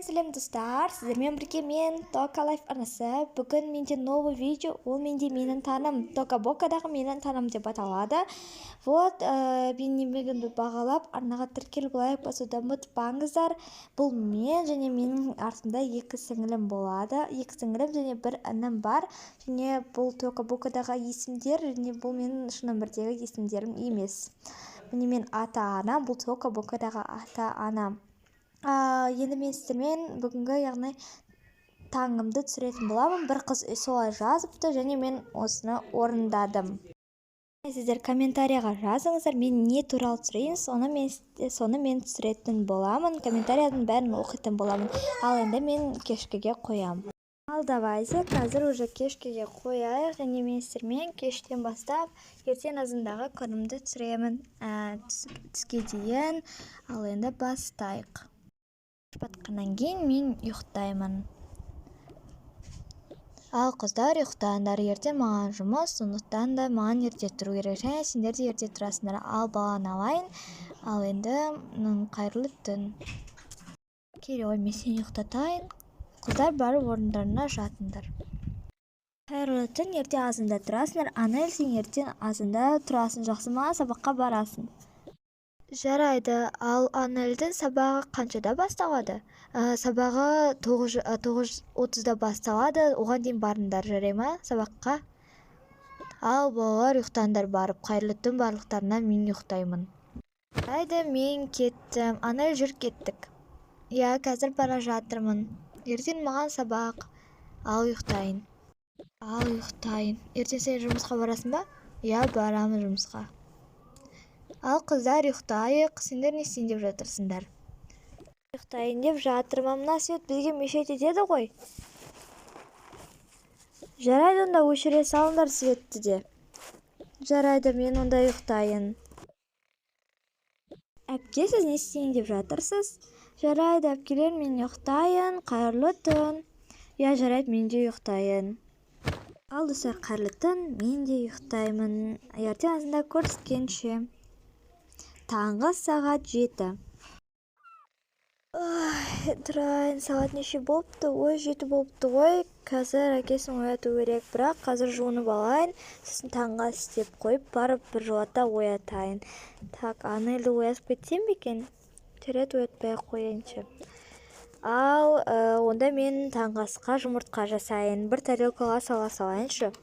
Сәлем, достар! Сіздермен бірге мен, Тока Лайф арнасы. Бүгін менде новый видео, ол менде менің таным, Тока Бокадағы менің таным деп аталады. Вот, менің еңбегімді бағалап, арнаға тіркеліп, лайк басуды ұмытпаңыздар. Бұл мен және менің артымда екі сіңілім болады. Екі сіңілім және бір інім бар. Және бұл Тока Бокадағы есімдер, және бұл менің шын өмірдегі есімдерім емес. Міне мен ата-анам, бұл Тока Бокадағы ата-анам. Енді мен сіздермен бүгінгі, яғни таңымды түсіретін боламын. Бір қыз солай жазыпты, және мен осыны орындадым. Сіздер комментарияға жазыңыздар, мен не туралы түсірейін, соны мен түсіретін боламын. Комментарияның бәрін оқитын боламын. Ал енді мен кешкіге қоямын. Ал давайте қазір уже кешкіге қояйық, және мен сіздермен кештен бастап ертең азандағы күнімді түсіремін, түске дейін. Ал енді бастайық. Батқаннан кейін мен ұйықтаймын. Ал қыздар, ұйықтаңдар, ертең маған жұмыс, сондықтан да маған ерте тұру керек, және сендер де ерте тұрасыңдар. Ал баланы алайын. Ал енді қайырлы түн. Келе ғой, мен сені ұйықтатайын. Қыздар, барып орындарына жатыңдар. Қайырлы түн, ерте азанда тұрасыңдар. Анель, сен ертең азанда тұрасың, жақсы ма? Сабаққа барасың. Жарайды, ал Анельдің сабағы қаншада басталады? Сабағы 9:30-да басталады, оған дейін барыңдар, жарай ма, сабаққа? Ал балалар, ұйықтаңдар барып, қайырлы түн барлықтарына, мен ұйықтаймын. Жарайды, мен кеттім. Анель, жүр, кеттік. Иә, қазір бара жатырмын. Ертең маған сабақ. Ал ұйықтайын. Ал ұйықтайын. Ертең сен жұмысқа барасың ба? Иә, барамын жұмысқа. Ал қыздар, ұйықтайық. Сендер не істейін деп жатырсыңдар? Ұйықтайын деп жатырмын. Мына свет бізге мешать етеді ғой. Жарайды, онда өшіре салыңдар светті де. Жарайды, мен онда ұйықтайын. Әпке, сіз не істейін деп жатырсыз? Жарайды, әпкелер, мен ұйықтайын. Қайырлы түн. Иә, жарайды, мен де ұйықтайын. Ал достар, қайырлы түн, мен де ұйықтаймын. Ертең азанда көріскенше. Таңғы сағат 7. Ой, тұрайын, сағат неше болыпты? Ой, 7 болыпты ғой. Қазір әкесін ояту керек, бірақ қазір жуынып алайын, сосын таңғы ас істеп қойып, барып бір жолата оятайын. Так, Анельді оятып кетсем бе екен? Жарайды, оятпай ақ қояйыншы. Ал, онда мен таңғы асқа жұмыртқа жасайын. Бір тарелкаға сала салайыншы.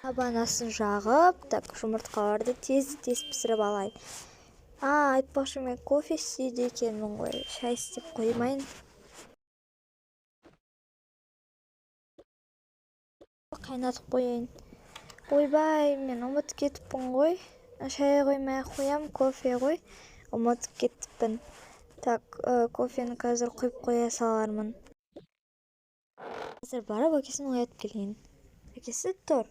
Табанасын жағып, так, жұмыртқаларды тез-тез пісіріп алайын. Айтпақшы, мен кофе істейді екенмін ғой. Шай істеп қоймайын. Қайнатып қояйын. Ойбай, мен ұмытып кетіппін ғой. Шай қоймай ақ қоям, кофе ғой. Ұмытып кетіппін. Так, кофені қазір құйып қоя салармын. Қазір барып әкесін оятып келейін. Әкесі, тұр.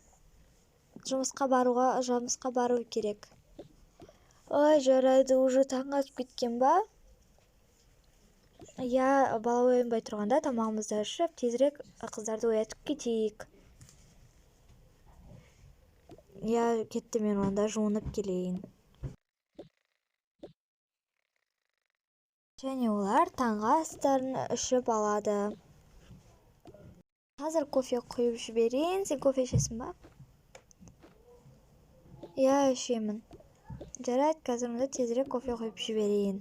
Жұмысқа бару керек. Ой, жарайды, уже таң атып кеткен ба? Иә, бала оянбай тұрғанда тамағымызды ішіп, тезірек қыздарды оятып кетейік. Иә, кетті, мен онда жуынып келейін. Және олар таңғы астарын ішіп алады. Қазір кофе құйып жіберейін. Сен кофе ішесің ба? Иә, ішемін. Жарайды, қазір онда тезірек кофе құйып жіберейін.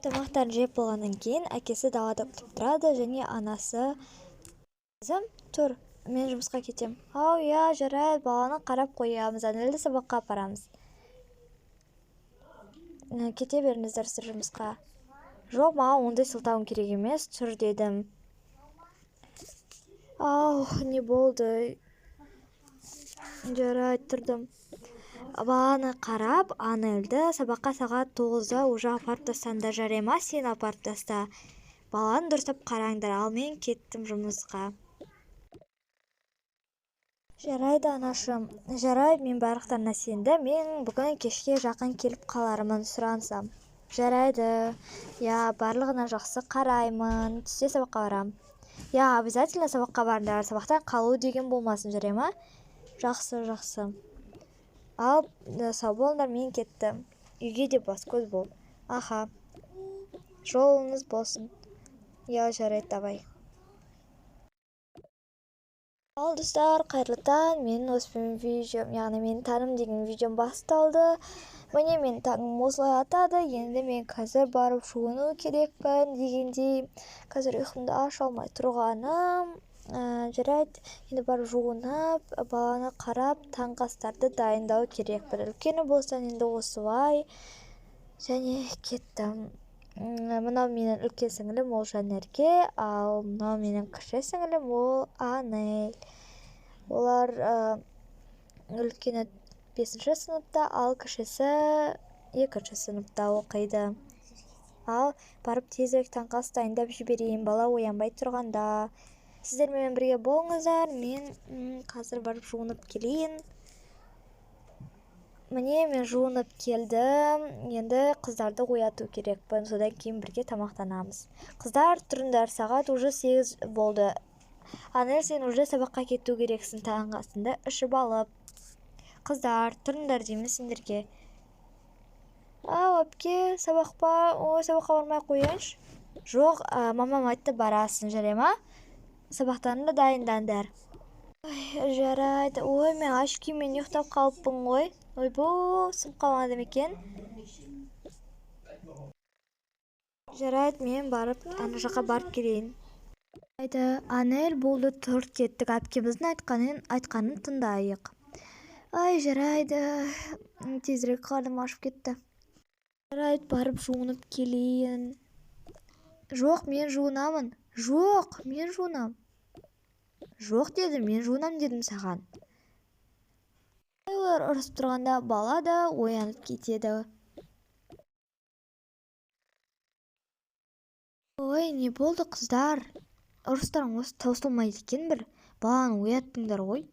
Тамақтарын жеп болғаннан кейін әкесі далада күтіп тұрады, және анасы: Қызым, тұр, мен жұмысқа кетем. Ау, иә, жарайды, баланы қарап қоямыз, Анельді сабаққа апарамыз. Кете беріңіздер сіздер жұмысқа. Жоқ, маған ондай сылтауың керек емес, тұр дедім. Ау, не болды? Жарайды, тұрдым. Баланы қарап, Анельді сабаққа сағат 9-да уже апарып тастаңдар, жарай ма? Сен апарып таста. Баланы дұрыстап қараңдар, ал мен кеттім жұмысқа. Жарайды, анашым. Жарайды, мен барлықтарына сендім. Мен бүгін кешке жақын келіп қалармын, сұрансам. Жарайды. Иә, барлығына жақсы қараймын. Түсте сабаққа барам. Иә, обязательно сабаққа барыңдар. Сабақтан қалу деген болмасын, жарай ма? Жақсы, жақсы. Ал, сау болыңдар, мен кеттім. Үйге де бас көз бол. Аха. Жолыңыз болсын. Иә, жарайды, давай. Ал достар, қайырлы таң. Менің осымен видеом, яғни менің таңым деген видеом басталды. Міне менің таңым осылай атады. Енді мен қазір барып жуыну керекпін дегендей. Қазір ұйқымды аша алмай тұрғаным. Жарайды, енді барып жуынып, баланы қарап, таңғы астарды дайындау керекпін. Үлкені болса енді осылай. Және кеттім. Мынау менің үлкен сіңілім, ол Жанерке, ал мынау менің кіші сіңілім, ол Анель. Олар үлкені 5-ші сыныпта, ал кішісі 2-ші сыныпта оқиды. Ал барып тезірек таңғы ас дайындап жіберейін, бала оянбай тұрғанда. Сіздер менімен бірге болыңыздар, мен қазір барып жуынып келейін. Міне мен жуынып келдім. Енді қыздарды ояту керекпін. Содан кейін бірге тамақтанамыз. Қыздар, тұрыңдар, сағат уже 8 болды. Анель, сен уже сабаққа кету керексің, таңғы асыңды ішіп алып. Қыздар, тұрыңдар деймін сендерге. Ау, әпке, сабақ па? Ой, сабаққа бармай қояйыншы. Жоқ, мамам айтты, барасың, жарай ма? Сабақтарыңды дайындаңдар. Ой, жарайды. Ой, мен аш күймен ұйықтап қалыппын ғой. Ойбу, сынып қалмадым екен. Жарайды, мен барып, ана жаққа барып келейін. Жарайды, Анель, болды, тұр, кеттік. Әпкеміздің айтқанын тыңдайық. Ай, жарайды. Тезірек қарным ашып кетті. Жарайды, барып жуынып келейін. Жоқ, мен жуынамын. Жоқ, мен жуынам. Жоқ дедім, мен жуынам дедім саған. Олар ұрысып тұрғанда бала да оянып кетеді. Ой, не болды, қыздар? Ұрыстарың осы таусылмайды екен бір. Баланы ояттыңдар ғой.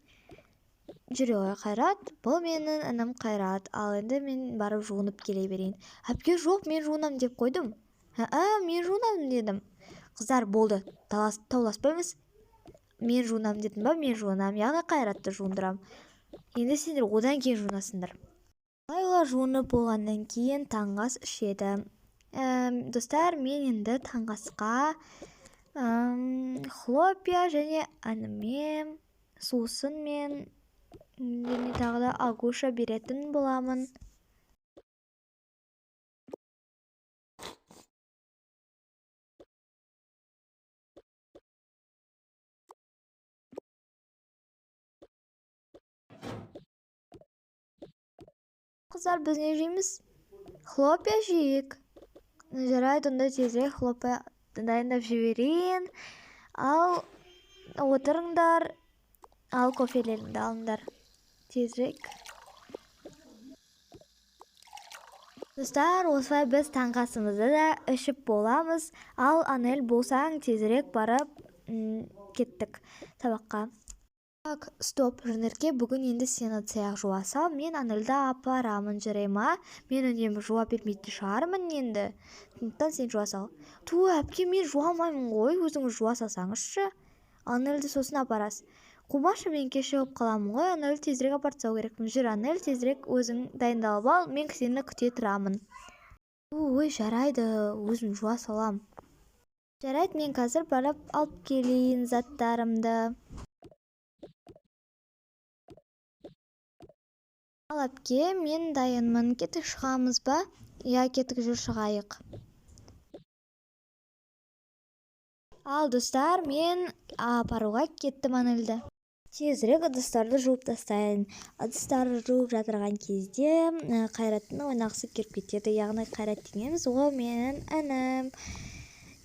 Жүре ғой, Қайрат. Бұл менің інім Қайрат. Ал енді мен барып жуынып келе берейін. Әпке, жоқ, мен жуынам деп қойдым. Ә, мен жуынамын дедім. Қыздар, болды, тауласпаймыз. Мен жуынам дедім ба, мен жуынам. Яғни Қайратты жуындырам. Енді сендер одан кейін жуынасыңдар. Былай олар жуынып болғаннан кейін таңғы ас ішеді. Достар, мен енді таңғы асқа хлопья және ініме сусын мен және тағы да агуша беретін боламын. Қыздар, біз не жейміз? Хлопья жейік. Жарайды, онда тезірек хлопья дайындап жіберейін. Ал отырыңдар, ал кофелеріңді алыңдар. Тезірек. Достар, осылай біз таңғы асымызды да ішіп боламыз. Ал Анель, болсаң тезірек барып, кеттік сабаққа. Так, стоп, Жанерке, бүгін енді сен ыдыс-аяқ жуа сал, мен Анельді апарамын, жарай ма? Мен үнемі жуа бермейтін шығармын енді. Сондықтан сен жуа сал. Ту, әпке, мен жуа алмаймын ғой, өзіңіз жуа салсаңызшы. Анельді сосын апарасыз. Қумашы, мен кешігіп қаламын ғой, Анельді тезірек апарып тастау керекпін. Жүр, Анель, тезірек өзің дайындалып ал, мен сені күте тұрамын. Ой, жарайды, өзім жуа салам. Жарайды, мен қазір барып алып келейін заттарымды. Ал әпке, мен дайынмын. Кеттік, шығамыз ба? Иә, кеттік, жүр, шығайық. Ал достар, мен апаруға кеттім Анельді. Тезірек ыдыстарды жуып тастайын. Ыдыстарды жуып жатырған кезде, Қайраттың ойнағысы келіп кетеді. Яғни Қайрат дегеніміз ол менің інім.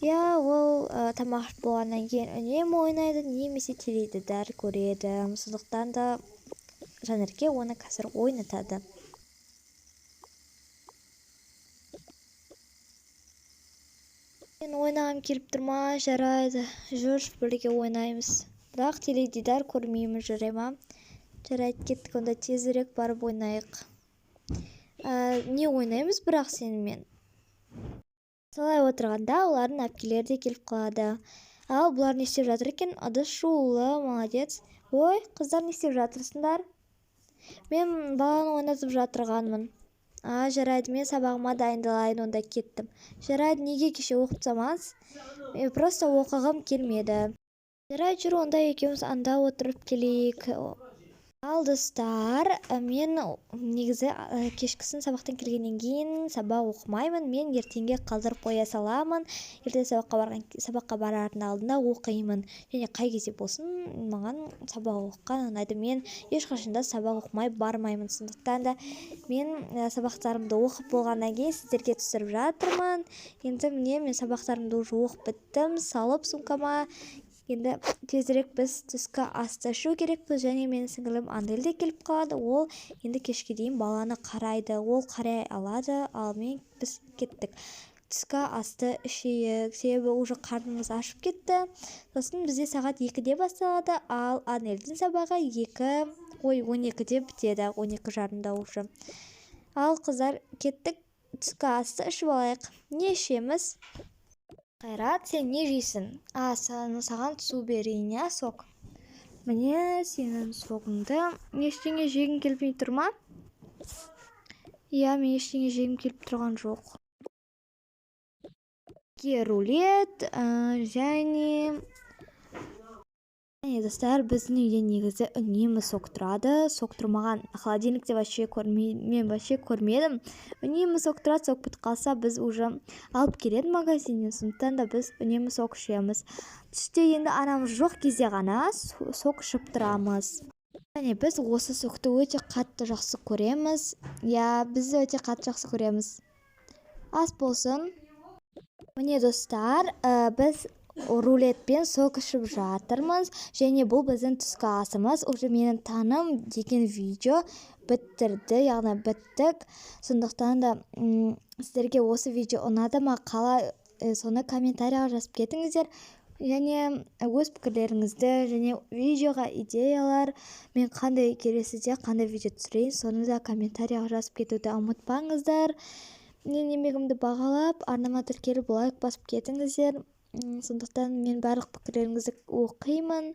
Иә, ол тамақ ішіп болғаннан кейін үнемі ойнайды, немесе теледидар көреді. Сондықтан да Жанерке оны қазір ойнатады. Мен ойнағым келіп тұр ма? Жарайды, жүрші, бірге ойнаймыз. Бірақ теледидар көрмеймін, жарай ма? Жарайды, кеттік, онда тезірек барып ойнайық. Не ойнаймыз бірақ сенімен? Солай отырғанда олардың әпкелері де келіп қалады. Ал бұлар не істеп жатыр екен? Ыдыс жуулы, молодец. Ой, қыздар, не істеп жатырсыңдар? Мен баланы ойнатып жатырғанмын. А, жарайды, мен сабағыма дайындалайын, онда кеттім. Жарайды, неге кеше оқып тастамадыңыз? Мен просто оқығым келмеді. Жарайды, жүр онда, екеуміз анда отырып келейік. Ал, достар, мен негізі кешкісін сабақтан келгеннен кейін сабақ оқымаймын, мен ертеңге қалдырып қоя саламын. Ертең сабаққа барардың алдында оқимын. Және қай кезде болсын маған сабақ оқыған ұнайды. Мен ешқашан да сабақ оқымай бармаймын. Сондықтан да мен сабақтарымды оқып болғаннан кейін сіздерге түсіріп жатырмын. Енді міне, мен сабақтарымды уже оқып біттім, салып сумкама. Енді тезірек біз түскі асты ішу керекпіз. Және менің сіңілім Анель де келіп қалады. Ол енді кешке дейін баланы қарайды, ол қарай алады. Ал мен, біз кеттік, түскі асты ішейік, себебі уже қарнымыз ашып кетті. Сосын бізде сағат 2-де басталады, ал Анельдің сабағы 2, ой, 12-де бітеді, 12:30-да уже. Ал, қыздар, кеттік, түскі асты ішіп алайық. Не ішеміз? Қайрат, сен не жейсің? А, саған су берейін, иә, сок. Міне, сенің согыңды. Ештеңе жегің келмей тұр ма? Иә, мен ештеңе жегім келіп тұрған жоқ. Рулет және, достар, біздің үйде негізі үнемі сок тұрады. Сок тұрмаған холодильникте вообще көрмей, мен вообще көрмедім. Үнемі сок тұрады. Сок бітіп қалса, біз уже алып келеді магазиннен. Сондықтан да біз үнемі сок ішеміз. Түсте енді анамыз жоқ кезде ғана сок ішіп тұрамыз. Және біз осы сокты өте қатты жақсы көреміз. Иә, біз өте қатты жақсы көреміз. Ас болсын! Міне, достар, біз рулетпен сок ішіп жатырмыз және бұл біздің түскі асымыз. Уже менің таным деген видео бітірді, яғни біттік. Сондықтан да сіздерге осы видео ұнады ма, қалай, соны комментарийға жазып кетіңіздер. Және өз пікірлеріңізді және видеоға идеялар, мен қандай, келесіде қандай видео түсірейін, соны да комментарийға жазып кетуді ұмытпаңыздар. Менің еңбегімді бағалап, арнама тіркеліп, лайк басып кетіңіздер. Сондықтан мен барлық пікірлеріңізді оқимын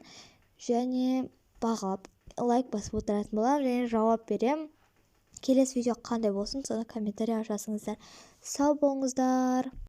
және бағалап, лайк басып отыратын боламын және жауап беремін. Келесі видео қандай болсын, соны комментарийға жазыңыздар. Сау болыңыздар!